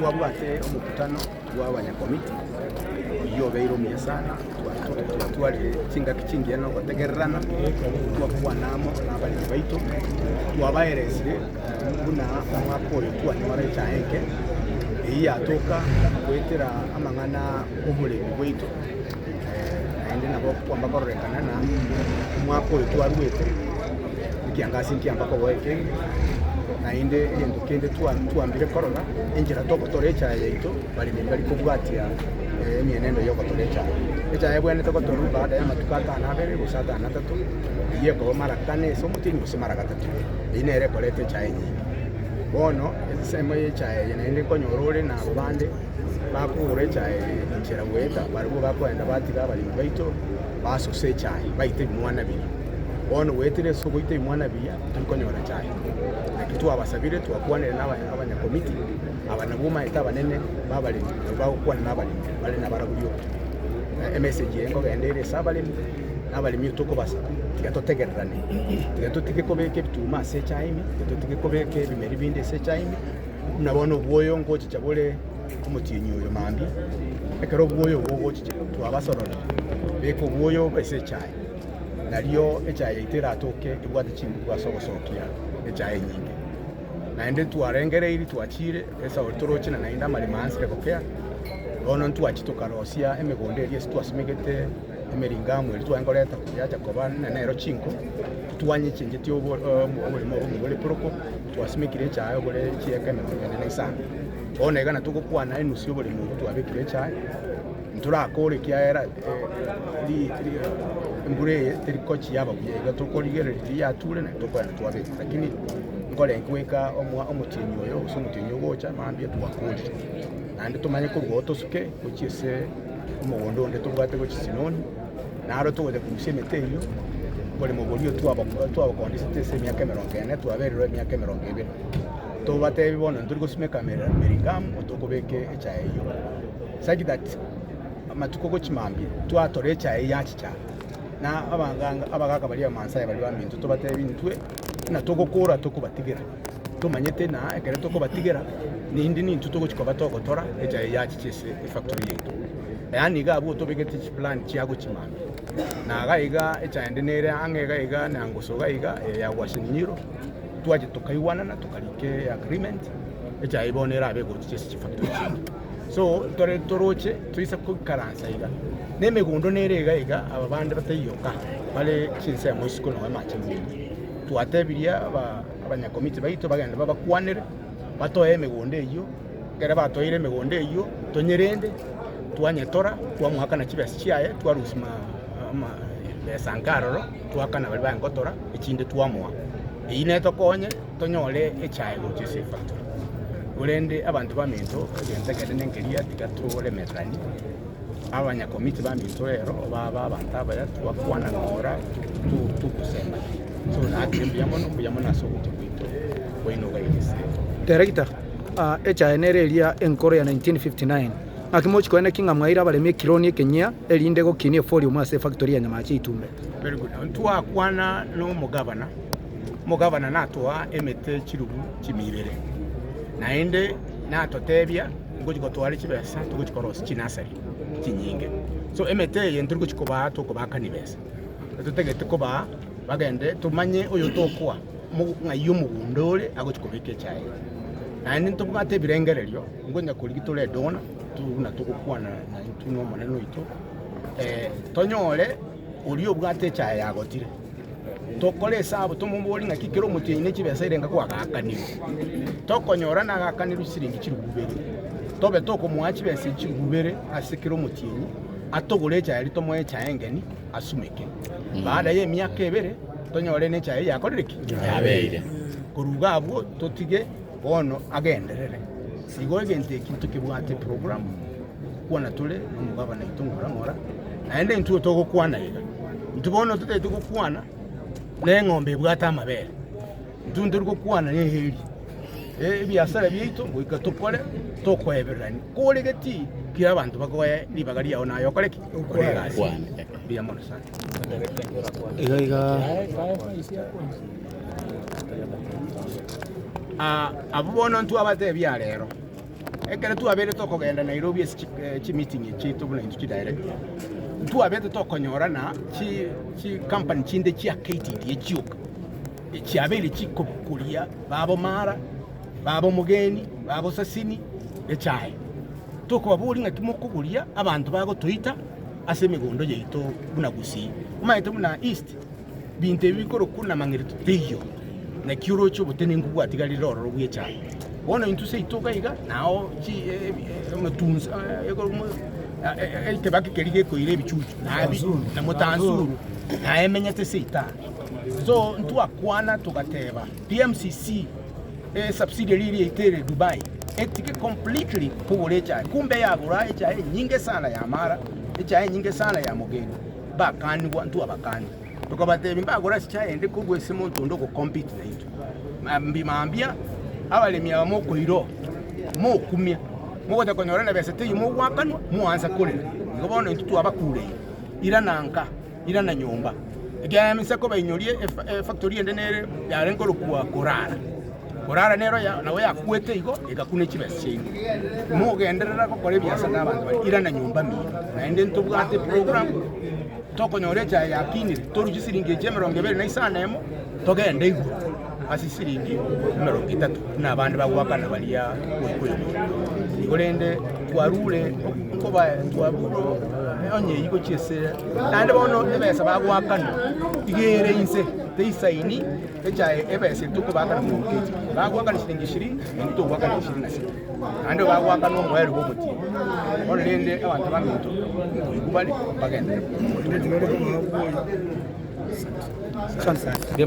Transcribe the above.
Ntwabwate omokutano bw'abanyakomiti, oyio obeire omuya sana, twatwarire chingaki chingiya na ogotegererana, twakwana amo nabaremi baito, twabaeresire buna omwaka oyo twanyora echae enke, eyio yatoka goetera amang'ana oboremi bwaito, naende nabo kwamba kororekana ng'a omwaka oyo twarwete ekiangasi nkiamba koboa ekenge, naende egento kende twambire korora, enchera togotora echae yaito, baremi mbari kobwatia emienendo ya ogotora echae. Echae ebwenerete gotorwa baada ya amatuko atano abere gose atano atato, eyio ekoba mara kane ase omotienyi gose mara gatato, eyio nere ekoreta echae enyinge. Bono ensemo ya echae eye naende nkonyora ore na abo bande bakogora echae eye enchera goeta, barabwo bakoenda batiga abaremi baito basosa echae, baite ebimwana biria. Bono goetera ase ogoita ebimwana biria, tori konyora chae. Naki twabasabire, twakwanire na abanyakomiti, aba nabwo omanyete abanene b'abaremi, nabwo bagokwana na abaremi bare nabarabwo rioka. Emessage eye nkogenda ere ase abaremi, na abaremi tokobasaba, tiga totegererane, tiga totige kobeka ebituma ase echae ime, tiga totige kobeka ebimeri binde ase echae ime, buna bono obwoyo ngochicha bore omotienyi oyo mambia, ekero obwoyo obwo bogochicha twabasororire, beka obwoyo obo ase echae. Nario echae yaito eratoke ebwate chinguru ase ogosokia echae enyinge. Naende twarengereirie twachire esauri toroche na naende amaremo aansire gokea, bono ntwachia tokarosia emegondo eria ase twasimegete emeringamu eria twarenge koreta yacha koba na nero chinko, twanyechengetie obo oboremo obo bore poroko, twasimekire echae obore chieka emerongo ene na isano. Bono iga natogokwana enusu ya oboremo obwo twabekire echae. Ntorakore ekiagera embura eye teri kochia yaba buya iga tokorigereria riria yature naende tokoenda twabeka lakini nkorenge goika omotienyi oyo gose omotienyi ogocha mambia twakorire. Naende tomanye korwa oo tosuke gochia ase omogondo onde tobwate gochia Sinoni, naro togocha korusia emete eyio, oboremo boria twabokondisete ase emiaka emerongo ene twaberire emiaka emerongo ebere. Tobatebi bono ntori gosimeka meringamu tokobeka echae eyio. Such that amatuko gochia mambia twatora echae eye yachicha na abaganga abagaka baria abamansae baria baminto tobatebi intwe buna togokora tokobatigera tomanyete na ekero tokobatigera nindi nintwe togochi koba togotora echae eye yachicha ase efactory yaito. Yaani iga abwo tobegete chiplan chia gochia mambia na iga iga echae ende nere ang'e iga iga Nyangusu iga iga eye ya Uasin Nyiro twacha tokaigwanana tokarika agreement echae eye bono erabe egochicha ase chifactory chiaito. So tore toroche toise goikaransa iga, na emegondo nere iga iga aba bande bataiyoka bare chinsemo isiko nonya amache mbuya. Twatebirie aba abanyakomiti baito bagende babakwanere, batoe emegondo eyio, ekere batoeire emegondo eyio, tonyerende, twanyetora, twamoakana chibesa chiaye, twarusia ma ama besa nka aroro, twaakana baria barenge gotora, echinde twamoa. Eyio netokonye tonyore echae gocha ase efactory. Korende abanto baminto egento ekenene nkeria tiga toremereranie, abanyakomiti baminto rero baba abanto abaya twakwana ng'ora togosemania. So naakire mbuya mono, mbuya mono ase ogocha gwaito kwaino iga ase. Director, echae nere eria enkoro ya 1959, naki mochi koene ki ng'a mwaeire abaremi ekironi ekenyia erinde gokinia eforiumu ase efactory ya Nyamache Itumbe? Very good. Ntwakwana na omogabana Omogabana natoa emete chilubu chimia ibere, naende natotebia ngochia gotware chibesa togochia korosia chinasari chinyinge. So emete eye ntori gochia kobaa tokobaakania besa, totagete kobaa bagende tomanye oyo tokoa ng'ai omogondo ore agochia kobeka echae eye. Naende ntobwate ebirengererio ngonya korigia tore edona buna togokwana naintwe na omonene oito, tonyore oria obwate echae yagotire. Tokore esabu tomoborie ng'aki kera omotienyi ne chibesa erenga kwagaakanirwe. Tokonyora nagaakanirwe chisiringi chilifu ibere, tobe tokomoa chibesa echi chilifu ibere ase kera omotienyi, atogore echae eria tomoe echae engeni asumeke. Baada ya emiaka ebere, tonyore ne echae eyio yakorire ki? Yabeire. Korwa iga abwo totige bono agenderere. Igo egento eki ntokebwate eprogram, ngokwana tore na omogabana oito ng'ora ng'ora, naende intwe togokwana iga. Intwe bono totagete gokwana na eng'ombe ebwate amabere, intwe ntori gokwana na eheri. Ebiasara biaito goika tokore tokoebererania, kore getii kera abanto bakoe ribaga riao naye okore ki? Okore egasi. Mbuya mono sana. Iga iga. Abwo bono ntwabatebia rero. Ekero twabeire tokogenda Nairobi ase chimeeting chiaito buna intwe chidirector, ntwabete tokonyora na chicompany chinde chia KTDA chioka, chiabeire chikobokoria babo Mara, babo Mogeni, babo Sasini, echae. Tokobaboria ng'aki mokoboria abanto bagotoita ase emegondo yaito buna Gusii. Omanyete buna East, binto ebi bikorokwa namang'erito teiyo, naki oroche obotenenku bwatigarire ororo bw'echae. Bono intwe seito iga iga nao amatunsa ekebaki keria gekoira ebichuchu na motansuru naye emenyete seito aa. So ntwakwana togateba PMCC esubsidiary eria yaito ere Dubai etige completely kogora echae, kumbe yagora echae enyinge sana ya Mara, echae enyinge sana ya Mogeni. Bakanigwa ntwabakania, tokabatebia mbagore ase chiaye ende korwa ase monto onde ogocompete naintwe. Mambia mambia abaremi aba mokoira oo, mokumia, mogocha konyora na besa teiyo mogoakanwa, mwansa korera. Igo bono intwe twabakureire, irana nka, irana nyomba. Ekiagera eminsa kobainyoria efactory ende nere yarenge korokwa Korara. Korara nero nabo yakwete igo egakuna chibesa chiaino. Mogenderera gokora ebiasara na abanto baria, irana nyomba mino. Naende ntobwate eprogram, tokonyora echae yakinire, torue chisiringi echi emerongo ebere na isano emo, togende igoro ase chisiringi emerongo etato buna abande bagoakana baria goika oyominto. Igo rende twarure nkoba twarure onye eyio gochia ase naende bono ebesa bagoakanwa iga ere inse teisaini. Echaye ebesa eria tokobaakana mogokechi, bagoakana chiringi ishirini, na intwe togoakana ishirini na sita. Naende bagoakana omoerio bw'omotienyi. Bono rende abanto baminto nkoigwa bare, bagenderere. Asante.